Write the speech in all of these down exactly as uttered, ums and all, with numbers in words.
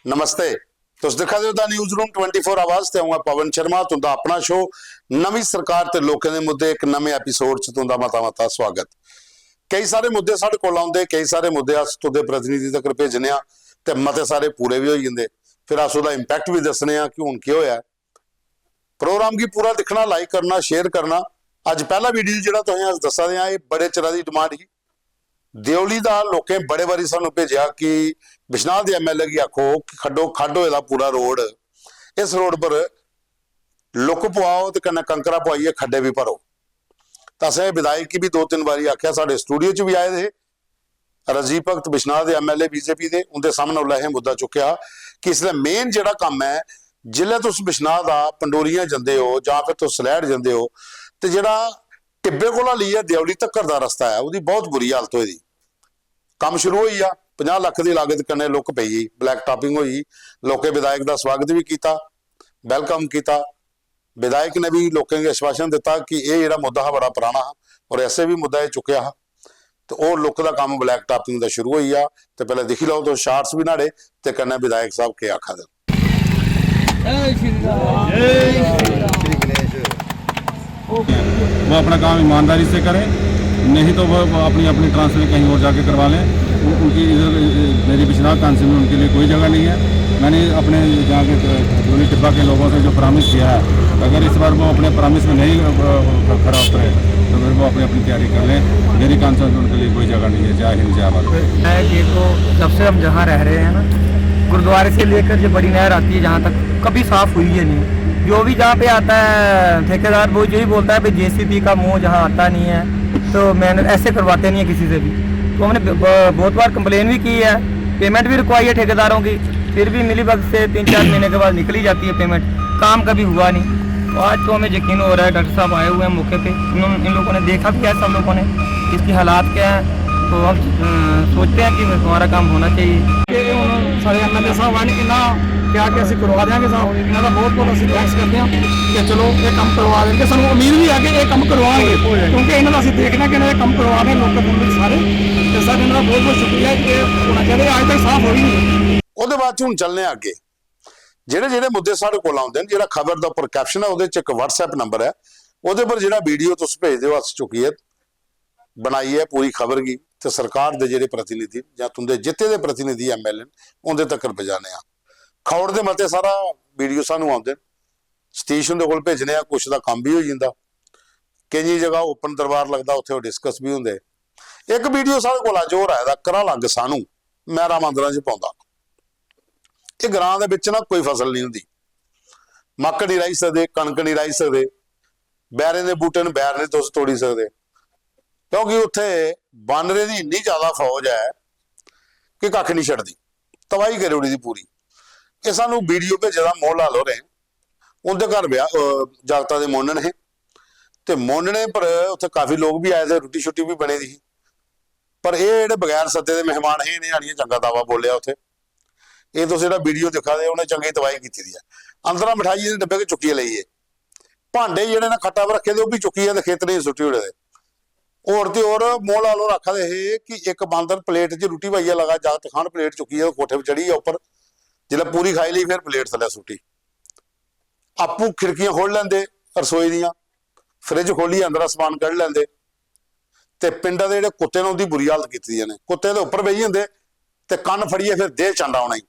नमस्ते। तुस दिक्खा दे ओ the newsroom twenty four आवाज ते अ'ऊं आं पवन शर्मा, तुं'दा अपना शो नमीं सरकार ते लोकें दे मुद्दे इक नमें एपिसोड च तुं'दा मता मता स्वागत। केई सारे मुद्दे साढ़े कोल औंदे, केई सारे मुद्दे अस तुं'दे प्रतिनिधि तगर भेजने आं ते मते सारे पूरे बी होई जंदे। फिर अस ओह्दा इम्पैक्ट बी दस्सने आं कि हून केह् होएआ ऐ। प्रोग्राम गी पूरा दिक्खना, लाइक करना, शेयर करना। अज्ज पैह्ला वीडियो जेह्ड़ा तुसें अस दस्सा दे आं, एह् बड़े चिरा दी डिमांड ही। देओली दा लोकें बड़े बारी सानू भेजेआ कि बिश्नाह दे एमएलए गी आखो कि खड्डो, खड्ड होए दा पूरा रोड, इस रोड पर लुक पुआओ ते कन्नै कंकरा पुआइयै खड्डे बी भरो। तां असें विधायक गी बी दो तिन्न बारी आखेआ, साढ़े स्टूडियो च बी आए दे हे राजीव भगत बिश्नाह दे एमएलए बीजेपी दे, उंदे सामने उसलै असें मुद्दा चुक्केआ कि इसलै मेन जेह्ड़ा कम्म ऐ, जिसलै तुस बिश्नाह दा पंडोरियां जंदे ओ जां फिर तुस सलैड़ जंदे ओ, ते जेह्ड़ा टिब्बे कोला लेइयै देओली तक्कर दा रस्ता ऐ, ओह्दी बहुत बुरी हालत होई दी। कम्म शुरू होई गेआ, पंजाह् लक्ख दी लागत कन्नै लुक पेई गेई, ब्लैक टॉपिंग होई गेई। लोकें विधायक दा स्वागत बी कीता, वैलकम कीता। विधायक ने भी लोकें गी आश्वासन दित्ता कि एह् जेह्ड़ा मुद्दा हा, बड़ा पराना हा और ऐसे बी मुद्दा एह् चुक्केआ हा। ते ओह् लुक दा कम्म ब्लैक टॉपिंग दा शुरू होई गेआ। ते पैह्लें दिक्खी लैओ तुस शार्ट्स बी न्हाड़े, ते कन्नै विधायक साहब केह् आखा दे न। वो अपना काम ईमानदारी से करें, नहीं तो वो अपनी अपनी ट्रांसफर कहीं और जाके करवा लें। उनकी इधर मेरी बिश्नाह काउंसिल में उनके लिए कोई जगह नहीं है। मैंने अपने यहाँ के डोली टिब्बा के लोगों से जो प्रॉमिस किया है, अगर इस बार वो अपने प्रॉमिस में नहीं खरा उतरे तो फिर वो अपनी अपनी तैयारी कर लें। मेरी काउंसिल में उनके लिए कोई जगह नहीं है। जय हिंद, जय भारत। है ये तो जब से हम जहाँ रह रहे हैं ना, गुरुद्वारे से लेकर जो बड़ी नहर आती है जहाँ तक, कभी साफ हुई है नहीं। जो भी जहाँ पे आता है ठेकेदार वो यही बोलता है भाई जेसीबी का मुंह जहाँ आता नहीं है तो मैंने ऐसे करवाते नहीं है किसी से भी। तो हमने बहुत बार कंप्लेन भी की है, पेमेंट भी रुकवाई है ठेकेदारों की, फिर भी मिली बग से तीन चार महीने के बाद निकली जाती है पेमेंट। काम कभी हुआ नहीं। तो आज तो हमें यकीन हो रहा है, डॉक्टर साहब आए हुए हैं मौके पे, उन्होंने इन लोगों ने देखा भी है सब लोगों ने इसकी हालात क्या है। तो हम सोचते हैं कि हमारा काम होना चाहिए। साढ़े एमएलए साहब आए इन्ना क्या कि ਅਸੀਂ ਕਰਵਾ ਦਿਆਂਗੇ ਸਾਹਿਬ, ਇਹਨਾਂ ਦਾ ਬਹੁਤ ਬਹੁਤ ਅਸੀਂ ਥੈਂਕਸ ਕਰਦੇ ਹਾਂ ਕਿ ਚਲੋ ਇਹ ਕੰਮ ਕਰਵਾ ਦੇਣਗੇ। ਸਾਨੂੰ ਉਮੀਦ ਵੀ ਆ ਕਿ ਇਹ ਕੰਮ ਕਰਵਾਉਣਗੇ, ਕਿਉਂਕਿ ਇਹਨਾਂ ਦਾ ਅਸੀਂ ਦੇਖਣਾ ਕਿ ਇਹਨਾਂ ਦੇ ਕੰਮ ਕਰਵਾ ਰਹੇ ਲੋਕਾਂ ਦੇ ਸਾਰੇ। ਤੇ ਸਰ ਇਹਨਾਂ ਦਾ ਬਹੁਤ ਬਹੁਤ ਸ਼ੁਕਰੀਆ ਕਿ ਇਹ ਹੋਣਾ ਚਾਹੀਦਾ, ਅੱਜ ਤੱਕ ਸਾਫ਼ ਹੋਈ ਨਹੀਂ। ਉਹਦੇ ਬਾਅਦ 'ਚ ਹੁਣ ਚੱਲਨੇ ਆ ਅੱਗੇ। ਜਿਹੜੇ ਜਿਹੜੇ ਮੁੱਦੇ ਸਾਡੇ ਕੋਲ ਆਉਂਦੇ ਨੇ, ਜਿਹੜਾ ਖਬਰ ਦਾ ਉੱਪਰ ਕੈਪਸ਼ਨ ਹੈ, ਉਹਦੇ 'ਚ ਇੱਕ WhatsApp ਨੰਬਰ ਹੈ, ਉਹਦੇ ਪਰ ਜਿਹੜਾ ਵੀਡੀਓ ਤੁਸੀਂ ਭੇਜਦੇ ਹੋ, ਅਸੀਂ ਚੁੱਕੀਏ, ਬਣਾਈ ਹੈ ਪੂਰੀ ਖਬਰ ਗੀ, ਤੇ ਸਰਕਾਰ ਦੇ ਜਿਹੜੇ ਪ੍ਰਤੀਨਿਧੀ ਜਾਂ ਤੁੰਦੇ ਜਿੱਤੇ ਦੇ ਪ੍ਰਤੀਨਿਧੀ ਐਮਐਲਏ ਨੇ, ਉਹਦੇ ਤੱਕ ਪਹੁੰਚਾਉਂਦੇ ਆ। ਖੌੜ ਦੇ ਮਤੇ ਸਾਰਾ ਵੀਡੀਓ ਸਾਨੂੰ ਆਉਂਦੇ ਨੇ, ਸਤੀਸ਼ ਦੇ ਕੋਲ ਭੇਜਨੇ ਆ, ਕੁਛ ਦਾ ਕੰਮ ਵੀ ਹੋ ਜਾਂਦਾ। ਕਈ ਜਗ੍ਹਾ ਓਪਨ ਦਰਬਾਰ ਲੱਗਦਾ, ਉੱਥੇ ਉਹ ਡਿਸਕਸ ਵੀ ਹੁੰਦੇ। ਇੱਕ ਵੀਡੀਓ ਸਾਡੇ ਕੋਲ ਅੱਜ ਹੋ ਰਿਹਾ ਦਾ ਕਰਾ ਲੱਗ ਸਾਨੂੰ, ਮਹਿਰਾ ਮੰਦਰਾਂ 'ਚ ਪਾਉਂਦਾ। ਇਹ ਗ੍ਰਾਂ ਦੇ ਵਿੱਚ ਨਾ ਕੋਈ ਫਸਲ ਨਹੀਂ ਹੁੰਦੀ, ਮੱਕ ਨਹੀਂ ਰਾਈ ਸਕਦੇ, ਕਣਕ ਨਹੀਂ ਰਾਈ ਸਕਦੇ, ਬੈਰੇ ਦੇ ਬੂਟੇ ਨੂੰ ਬੈਰ ਨਹੀਂ ਤੁਸੀਂ ਤੋੜੀ ਸਕਦੇ, ਕਿਉਂਕਿ ਉੱਥੇ ਬਾਨਰੇ ਦੀ ਇੰਨੀ ਜ਼ਿਆਦਾ ਫੌਜ ਹੈ ਕਿ ਕੱਖ ਨਹੀਂ ਛੱਡਦੀ, ਤਬਾਹੀ ਕਰੀ ਉੜੀ ਦੀ ਪੂਰੀ। ਇਹ ਸਾਨੂੰ ਵੀਡੀਓ ਭੇਜਦਾ ਮੋਹਨ ਲਾਲ ਹੋਰੇ, ਉਹਦੇ ਘਰ ਵਿਆਹ, ਅਹ, ਜਾਗਤਾਂ ਦੇ ਮੋਨਣ ਹੈ, ਤੇ ਮੋਨਣੇ ਪਰ ਉੱਥੇ ਕਾਫੀ ਲੋਕ ਵੀ ਆਏ ਤੇ ਰੋਟੀ ਛੁੱਟੀ ਵੀ ਬਣੇ ਦੀ ਸੀ। ਪਰ ਇਹ ਜਿਹੜੇ ਬਗੈਰ ਸੱਦੇ ਦੇ ਮਹਿਮਾਨ ਹੈ, ਇਹਨੇ ਆਣੀਆਂ ਚੰਗਾ ਦਾਵਾ ਬੋਲਿਆ ਉੱਥੇ। ਇਹ ਤੁਸੀਂ ਜਿਹੜਾ ਵੀਡੀਓ ਦਿਖਾ ਦੇ, ਉਹਨੇ ਚੰਗੀ ਤਬਾਹੀ ਕੀਤੀ ਦੀ ਹੈ। ਅੰਦਰਾਂ ਮਠਾਈ ਦੇ ਡੱਬੇ ਕੇ ਚੁੱਕੀ ਲਈਏ, ਭਾਂਡੇ ਜਿਹੜੇ ਨਾ ਖੱਟਾ 'ਤੇ ਰੱਖੇ ਦੇ, ਉਹ ਵੀ ਚੁੱਕੀ ਆ ਤੇ ਖੇਤ ਨਹੀਂ ਸੁੱਟੀ ਉੜੇ ਦੇ। ਹੋਰ ਤੇ ਹੋਰ ਮੋਹਨ ਲਾਲ ਹੋਰ ਆਖਦੇ ਹੈ ਕਿ ਇੱਕ ਬਾਂਦਰ ਪਲੇਟ 'ਚ ਰੋਟੀ ਪਾਈਆ ਲਗਾ, ਜਾਗਤ ਖਾਣ ਪਲੇਟ ਚੁੱਕੀ ਆ, ਕੋਠੇ 'ਤੇ ਚੜੀ ਆ ਉੱਪਰ, ਜਿਹੜਾ ਪੂਰੀ ਖਾਈ ਲਈ, ਫਿਰ ਪਲੇਟ ਥੱਲੇ ਸੁੱਟੀ। ਆਪੂ ਖਿੜਕੀਆਂ ਖੋਲ ਲੈਂਦੇ ਰਸੋਈ ਦੀਆਂ, ਫ੍ਰਿਜ ਖੋਲੀ, ਅੰਦਰੋਂ ਸਮਾਨ ਕੱਢ ਲੈਂਦੇ। ਤੇ ਪਿੰਡਾਂ ਦੇ ਜਿਹੜੇ ਕੁੱਤੇ ਨੇ, ਉਹਦੀ ਬੁਰੀ ਹਾਲਤ ਕੀਤੀ ਨੇ। ਕੁੱਤੇ ਦੇ ਉੱਪਰ ਬਹਿ ਜਾਂਦੇ ਤੇ ਕੰਨ ਫੜੀਏ, ਫਿਰ ਦੇ ਚੰਡਾ ਆਉਣਾ ਹੀ।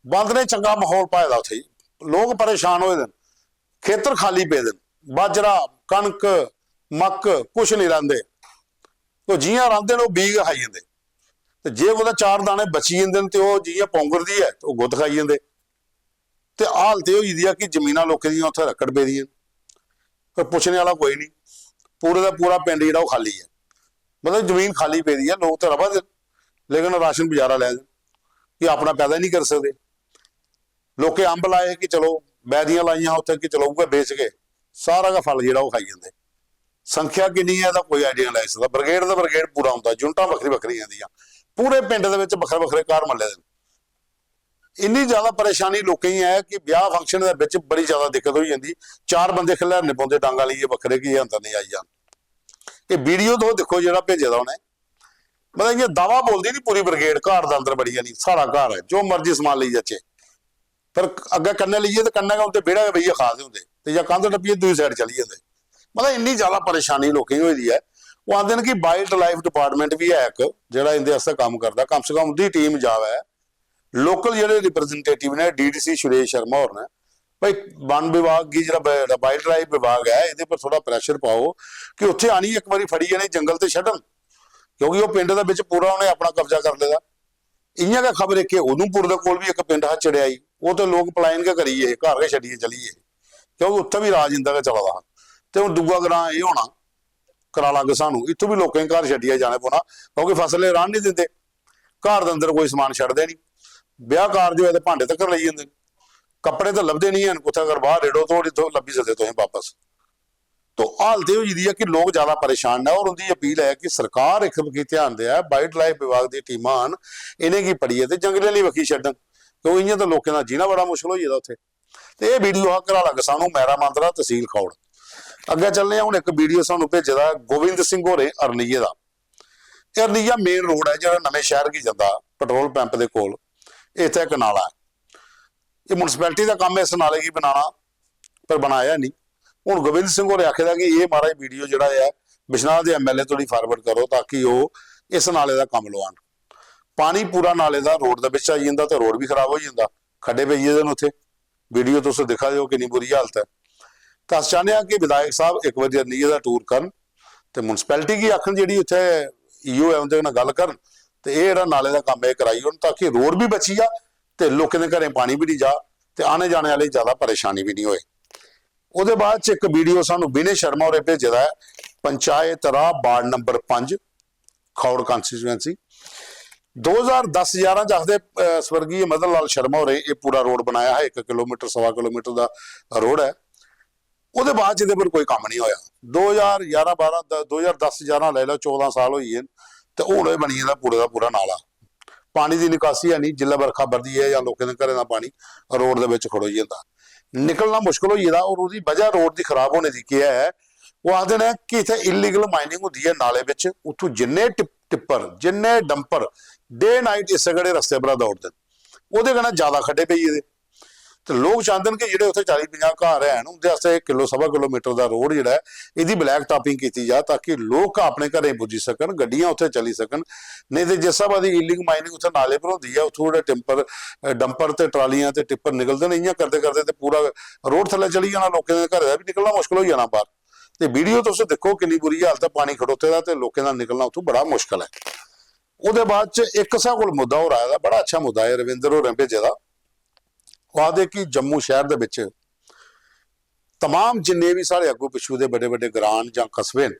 ਬੰਦ ਨੇ ਚੰਗਾ ਮਾਹੌਲ ਪਾਇਆ ਦਾ ਉੱਥੇ ਹੀ। ਲੋਕ ਪਰੇਸ਼ਾਨ ਹੋਏ ਦੇ ਨੇ, ਖੇਤਰ ਖਾਲੀ ਪਏ ਦੇ ਨੇ, ਬਾਜਰਾ, ਕਣਕ, ਮੱਕ, ਕੁਛ ਨਹੀਂ ਰਹਿੰਦੇ। ਉਹ ਜੀਆਂ ਰਹਿੰਦੇ ਨੇ, ਉਹ ਬੀਜ ਖਾਈ ਜਾਂਦੇ। ਤੇ ਜੇ ਉਹਦਾ ਚਾਰ ਦਾਣੇ ਬਚੀ ਜਾਂਦੇ ਨੇ, ਤੇ ਉਹ ਜੀਆਂ ਪੌਂਗਰਦੀ ਹੈ, ਤੇ ਉਹ ਗੁੱਦ ਖਾਈ ਜਾਂਦੇ। ਤੇ ਹਾਲਤ ਇਹ ਹੋਈ ਦੀ ਆ ਕਿ ਜ਼ਮੀਨਾਂ ਲੋਕਾਂ ਦੀਆਂ ਉੱਥੇ ਰੱਖੜ ਪਈ ਦੀਆਂ, ਕੋਈ ਪੁੱਛਣ ਵਾਲਾ ਕੋਈ ਨਹੀਂ। ਪੂਰੇ ਦਾ ਪੂਰਾ ਪਿੰਡ ਜਿਹੜਾ, ਉਹ ਖਾਲੀ ਹੈ। ਮਤਲਬ, ਜ਼ਮੀਨ ਖਾਲੀ ਪਈ ਦੀ ਹੈ, ਲੋਕ ਤਾਂ ਰਵਾ ਦੇ, ਲੇਕਿਨ ਰਾਸ਼ਨ ਬਾਜ਼ਾਰਾ ਲੈ ਦੇ, ਕਿ ਆਪਣਾ ਪੈਦਾ ਨਹੀਂ ਕਰ ਸਕਦੇ। ਲੋਕੇ ਅੰਬ ਲਾਏ ਕਿ ਚਲੋ, ਬੈਰੀਆਂ ਲਾਈਆਂ ਉੱਥੇ ਕਿ ਚਲੋ, ਉਹ ਵੇਚ ਕੇ ਸਾਰਾ ਦਾ ਫਲ ਜਿਹੜਾ, ਉਹ ਖਾਈ ਜਾਂਦੇ। ਸੰਖਿਆ ਕਿੰਨੀ ਹੈ, ਇਹਦਾ ਕੋਈ ਆਈਡੀਆ ਨਹੀਂ ਲਾ ਸਕਦਾ। ਬ੍ਰਿਗੇਡ ਦਾ ਬ੍ਰਿਗੇਡ ਪੂਰਾ ਹੁੰਦਾ, ਯੂਨਿਟਾਂ ਵੱਖਰੀ ਵੱਖਰੀਆਂ ਆਉਂਦੀਆਂ, ਪੂਰੇ ਪਿੰਡ ਦੇ ਵਿੱਚ ਵੱਖਰੇ ਵੱਖਰੇ ਘਰ ਮੱਲੇ ਦੇ। ਇੰਨੀ ਜ਼ਿਆਦਾ ਪਰੇਸ਼ਾਨੀ ਲੋਕਾਂ ਹੀ ਹੈ ਕਿ ਵਿਆਹ ਫੰਕਸ਼ਨ ਦੇ ਵਿੱਚ ਬੜੀ ਜ਼ਿਆਦਾ ਦਿੱਕਤ ਹੋਈ ਜਾਂਦੀ। ਚਾਰ ਬੰਦੇ ਖਿਲਾਰਨੇ ਪਾਉਂਦੇ, ਡਾਂਗਾ ਲਈਏ ਵੱਖਰੇ, ਕਿ ਇਹ ਅੰਦਰ ਨਹੀਂ ਆਈ ਜਾਣ। ਇਹ ਵੀਡੀਓ ਤੋਂ ਦੇਖੋ, ਜਿਹੜਾ ਭੇਜਿਆ ਦਾ ਉਹਨੇ, ਮਤਲਬ, ਇਹ ਦਾਵਾ ਬੋਲਦੀ ਨਹੀਂ ਪੂਰੀ ਬ੍ਰਿਗੇਡ, ਘਰ ਦਾ ਅੰਦਰ ਬੜੀ ਜਾਣੀ, ਸਾਰਾ ਘਰ ਹੈ, ਜੋ ਮਰਜ਼ੀ ਸਮਾਨ ਲਈ ਜਾਚੇ। पर अग्गें कन्नै लेइयै ते कन्नै गै उं'दे बेह्ड़ै गै बेहियै खा दे होंदे ते जां कंध टप्पियै दूई साइड चली जंदे। मतलब इन्नी ज्यादा परेशानी लोकें गी होई दी ऐ। ओह् आखदे न कि वाइल्ड लाइफ डिपार्टमेंट बी है इक, जेह्ड़ा इं'दे आस्तै कम्म करदा, कम से कम उं'दी टीम जावै। लोकल जेह्ड़े रिप्रेजेंटेटिव ने, डीडीसी सुरेश शर्मा होर ने, भाई वन विभाग गी, जेह्ड़ा वाइल्ड लाइफ विभाग ऐ, एह्दे पर थोह्ड़ा प्रेशर पाओ कि उत्थै आनियै इक बारी फड़ियै इ'नें जंगल ते छड्डन, क्योंकि ओह् पिंड दे बिच पूरा उ'नें अपना कब्जा करी लेदा। इ'यां गै खबर इक उधमपुर दे कोल बी इक पिंड हा चढ़ेआई, ओह् ते लोक पलायन गै करी गे, घर गै छड्डियै चली गे, क्योंकि उत्थै बी राज इं'दा गै चला दा हा। ते हून दूआ ग्रां एह् होना कराला गसानू, इत्थूं बी लोकें घर छड्डियै जाने पौना, क्योंकि फसल राह्न निं दिंदे, घर दे अंदर कोई समान छड्डदे निं, ब्याह कारज होऐ ते भांडे तक्कर लेई जंदे न, कपड़े ते लभदे निं हैन, कुत्थै अगर बाह्र रेड़ो ते ओह् लब्भी सकदे तुसें बापस। तो हालत एह् होई दी ऐ कि लोक ज्यादा परेशान न और उं'दी अपील ऐ कि सरकार इक बक्खी ध्यान देऐ, वाइल्ड लाइफ विभाग दी टीमां आन, इ'नेंगी फड़ियै ते जंगलें आह्ली बक्खी छड्डन, क्योंकि इ'यां ते लोकें दा जीना बड़ा मुश्कल होई गेदा उत्थै। ते एह् वीडियो हा घराला गसानू, मैरा मांदरा, तहसील खौड़। अग्गें चलने आं, हून इक वीडियो सानू भेजे दा ऐ गोविंद सिंह होरें अरनिये दा। एह् अरनिया मेन रोड ऐ जेह्ड़ा नमें शैह्र गी जंदा, पेट्रोल पंप दे कोल। इत्थै इक नाला ऐ, एह् म्युनिसिपैलिटी दा कम्म ऐ इस नाले गी बनाना, पर बनाया निं। हून गोविंद सिंह होरें आखे दा कि एह् महाराज वीडियो जेह्ड़ा ऐ बिश्नाह दे एमएलए धोड़ी फारवर्ड करो ताकि ओह् इस नाले दा कम्म लोआन। पानी पूरा नाले दा रोड दे बिच आई जंदा ते रोड बी खराब होई जंदा, खड्डे पेई गेदे न उत्थै। वीडियो तुस दिक्खा दे ओ किन्नी बुरी हालत ऐ। ते अस चाह्न्ने आं कि विधायक साहब इक बारी अरनिये दा टूर करन ते म्युनिसिपैलिटी गी आखन, जेह्ड़ी उत्थै ईओ ऐ उं'दे कन्नै गल्ल करन ते एह् जेह्ड़ा नाले दा कम्म ऐ एह् कराई ओड़न ताकि रोड बी बची जा ते लोकें दे घरें पानी बी निं जा ते आने जाने आह्ले गी ज्यादा परेशानी बी निं होए। ओह्दे बाद च इक वीडियो सानू विनय शर्मा होरें भेजे दा ऐ, पंचायत राह वार्ड नंबर पंज, खौड़ कॉन्स्टिट्यूएंसी। दो ज्हार दस ग्यारह च आखदे, अ, स्वर्गीय मदन लाल शर्मा होरें एह् पूरा रोड बनाया हा, इक किलोमीटर, सवा किलोमीटर दा रोड ऐ। ओह्दे बाद च एह्दे पर कोई कम्म निं होया। दो ज्हार ग्यारह बारह दा, दो ज्हार दस ग्यारह लाई लैओ, चौदां साल होई गे न, ते हून एह् बनी गेदा पूरे दा पूरा नाला। पानी दी निकासी है निं, जिसलै बरखा बरदी ऐ जां लोकें दे घरें दा पानी रोड दे बिच खड़ोई जंदा, निकलना मुश्कल होई गेदा। और ओह्दी बजह रोड दी खराब होने दी केह् ऐ? ओह् आखदे न कि इत्थै इलीगल माइनिंग होंदी ऐ नाले बिच, उत्थूं जिन्ने टिप-, टिप्पर, जिन्ने डंपर डे नाइट इस्सै गड़े रस्ते परा दौड़दे न, ओह्दे कन्नै ज्यादा खड्डे पेई गेदे। ते लोक चांह्दे न कि जेह्ड़े उत्थै चाली पंजाह् घर हैन, उं'दे आस्तै इक किलो, सवा किलोमीटर दा रोड जेह्ड़ा ऐ, एह्दी ब्लैक टापिंग कीती जा, ताकि लोक अपने घरें पुज्जी सकन, गड्डियां उत्थै चली सकन। नेईं ते जिस स्हाबा दी इलीगल माइनिंग उत्थै नाले पर होंदी ऐ, उत्थूं जेह्ड़े टिम्पर, अ, डंपर ते ट्रालियां ते टिप्पर निकलदे न, इ'यां करदे करदे ते पूरा रोड थल्लै चली जाना, लोकें दे घरै दा बी निकलना मुश्कल होई जाना बाह्र। ते वीडियो तुस दिक्खो, किन्नी बुरी हालत ऐ, पानी खड़ोते दा ते लोकें दा निकलना उत्थूं बड़ा मुश्कल ऐ। ओह्दे बाद च इक साढ़े कोल मुद्दा होर आए दा, बड़ा अच्छा मुद्दा ऐ, रविंदर होरें भेजे दा। ओह् आखदे कि जम्मू शैह्र दे बिच तमाम जिन्ने बी साढ़े अग्गू पिच्छू दे बड्डे बड्डे ग्रां न जां कस्बे न,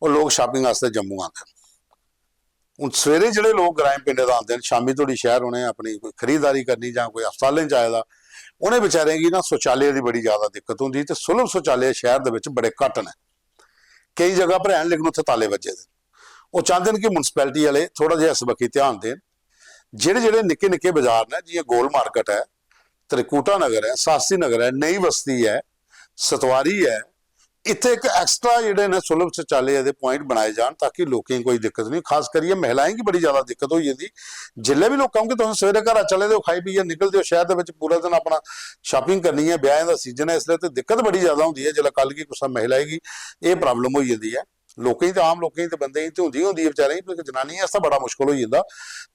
ओह् लोक शापिंग आस्तै जम्मू आंदे न। हून सवेरे जेह्ड़े लोक ग्राएं पिंडें दा आंदे न, शामी धोड़ी शैह्र उ'नें अपनी कोई खरीददारी करनी जां कोई अस्पतालें च आए दा, उ'नें बेचारें गी ना शौचालय दी बड़ी ज्यादा दिक्कत होंदी ते सुलभ शौचालय शैह्र दे बिच बड़े घट्ट न। केई जगह पर हैन, लेकिन उत्थै ताले बज्जे दे न। ओह् चांह्दे न कि म्युनिसिपैलिटी आह्ले थोह्ड़ा जेहा इस बक्खी ध्यान देन। जेह्ड़े जेह्ड़े निक्के निक्के बजार न, जि'यां गोल मार्केट ऐ, त्रिकूटा नगर ऐ, सास्ती नगर ऐ, नई बस्ती ऐ, सतवारी ऐ, इत्थै इक एक्स्ट्रा जेह्ड़े न सुलभ शौचालय दे प्वाइंट बनाए जान, ताकि लोकें गी कोई दिक्कत निं। खास करियै महिलाएं गी बड़ी ज्यादा दिक्कत होई जंदी। जिसलै बी लोक, क्योंकि तुस सवेरे घरा चले दे ओ, खाई पियै निकलदे ओ, शैह्र दे बिच पूरा दिन अपना शापिंग करनी ऐ, ब्याहें दा सीजन ऐ, इसलै ते दिक्कत बड़ी ज्यादा होंदी ऐ। जिसलै कल गी कुसै महिला गी एह् प्रॉब्लम होई जंदी ऐ, लोकें गी ते, आम लोकें गी ते, बंदें गी ते होंदी गै होंदी ऐ बेचारें गी, पर जनानियें आस्तै बड़ा मुश्कल होई जंदा।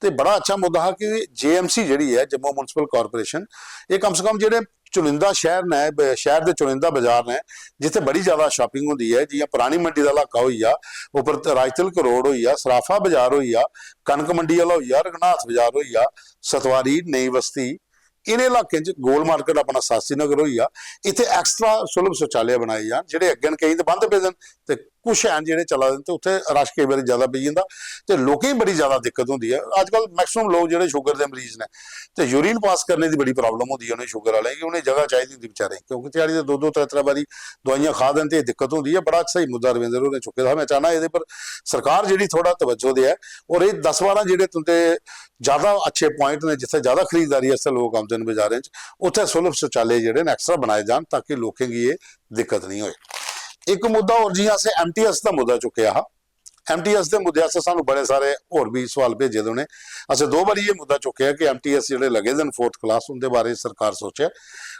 ते बड़ा अच्छा मुद्दा हा कि जेएमसी जेह्ड़ी ऐ, जम्मू म्युनिसिपल कॉरपोरेशन, एह् कम से कम जेह्ड़े चुनिंदा शैह्र न, ब-, शैह्र दे चुनिंदा बजार न, जित्थै बड़ी ज्यादा शापिंग होंदी ऐ, जि'यां परानी मंडी दा इलाका होई गेआ, उप्पर राजतिलक रोड होई गेआ, सराफा बजार होई गेआ, कनक मंडी आह्ला होई गेआ, रघुनाथ बजार होई गेआ, सतवारी, नई बस्ती, इ'नें इलाकें च, गोल मार्केट अपना सास्ती नगर होई गेआ, इत्थै एक्स्ट्रा सुलभ शौचालय बनाए जान। जेह्ड़े अग्गें न, केईं ते बंद पेदे न, ते कुछ हैन जेह्ड़े चला दे न, ते उत्थै रश केईं बारी ज्यादा पेई जंदा ते लोकें गी बड़ी ज्यादा दिक्कत होंदी ऐ। अज्जकल मैक्सिमम लोक जेह्ड़े शुगर दे मरीज न, ते यूरिन पास करने दी बड़ी प्रॉब्लम होंदी ऐ उ'नें शुगर आह्लें गी, उ'नें जगह चाहिदी होंदी बेचारें गी, क्योंकि ध्याड़ी दे दो दो त्रै त्रै बारी दवाइयां खा दे न, ते एह् दिक्कत होंदी ऐ। बड़ा स्हेई मुद्दा रविंदर होरें चुक्के दा हा, में चाह्न्नां एह्दे पर सरकार जेह्ड़ी थोह्ड़ा तवज्जो देऐ, और एह् दस बारां जेह्ड़े तुं'दे ज्यादा अच्छे प्वाइंट न, जित्थै ज्यादा खरीददारी आस्तै लोक औंदे न बजारें च, उत्थै सुलभ शौचालय जेह्ड़े न एक्स्ट्रा बनाए जान, ताकि लोकें गी एह् दिक्कत निं होए। इक मुद्दा होर, जि'यां असें एमटीएस दा मुद्दा चुक्केआ हा, एमटीएस दे मुद्दे आस्तै सानू बड़े सारे होर बी सवाल भेजे दे उ'नें। असें दो बारी एह् मुद्दा चुक्केआ कि एमटीएस जेह्ड़े लगे दे न फोर्थ क्लास, उं'दे बारे सरकार सोचै।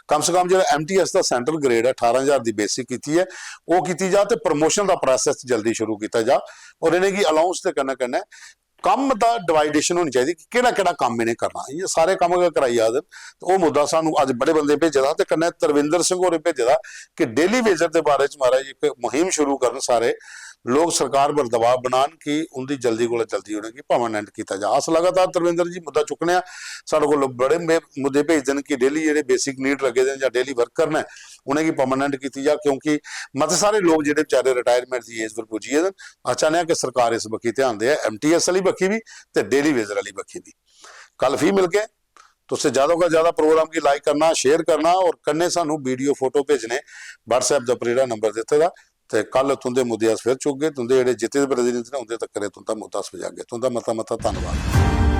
कम से कम जेह्ड़ा एमटीएस दा सेंट्रल ग्रेड ऐ, अठारां ज्हार दी बेसिक कीती ऐ, ओह् कीती जा ते प्रमोशन दा प्रोसेस जल्दी शुरू कीता जा। और इ'नेंगी अलाउंस दे कन्नै कन्नै कम्म दा डिवाइडेशन होनी चाहिदी कि केह्ड़ा केह्ड़ा कम्म इ'नें करना। इ'यां सारे कम्म गै कराई जा दे न। ते ओह् मुद्दा सानू अज्ज बड़े बंदे भेजे दा ते कन्नै तरविंदर सिंह होरें भेजे दा कि डेली वेजर दे बारे च, महाराज, इक मुहिम शुरू करन सारे, लोक सरकार पर दबाव बनान कि उं'दी जल्दी कोला जल्दी उ'नेंगी परमानेंट कीता जा। अस लगातार, तरविंदर जी, मुद्दा चुक्कने आं। साढ़े कोल बड़े मे-, मुद्दे भेजदे न कि डेली जेह्ड़े बेसिक नीड लग्गे दे न जां डेली वर्कर न, उ'नेंगी परमानेंट कीती जा, क्योंकि मते सारे लोक जेह्ड़े बेचारे रिटायरमेंट दी एज पर पुज्जी गेदे न। अस चाह्न्ने आं कि सरकार इस बक्खी ध्यान देऐ, एमटीएस आह्ली बक्खी बी ते डेली वेजर आह्ली बक्खी बी। कल फ्ही मिलगे। तुसें ज्यादा कोला ज्यादा प्रोग्राम गी लाइक करना, शेयर करना और कन्नै सानू वीडियो, फोटो भेजने WhatsApp दे उप्पर जेह्ड़ा नंबर दित्ते दा। ते कल तुं'दे मुद्दे अस फिर चुकगे। तुं'दे जेह्ड़े जित्ते दे प्रतिनिधि न, उं'दे तक्कर एह् तुं'दा मुद्दा अस पजागे। तुं'दा मता मता धन्नवाद।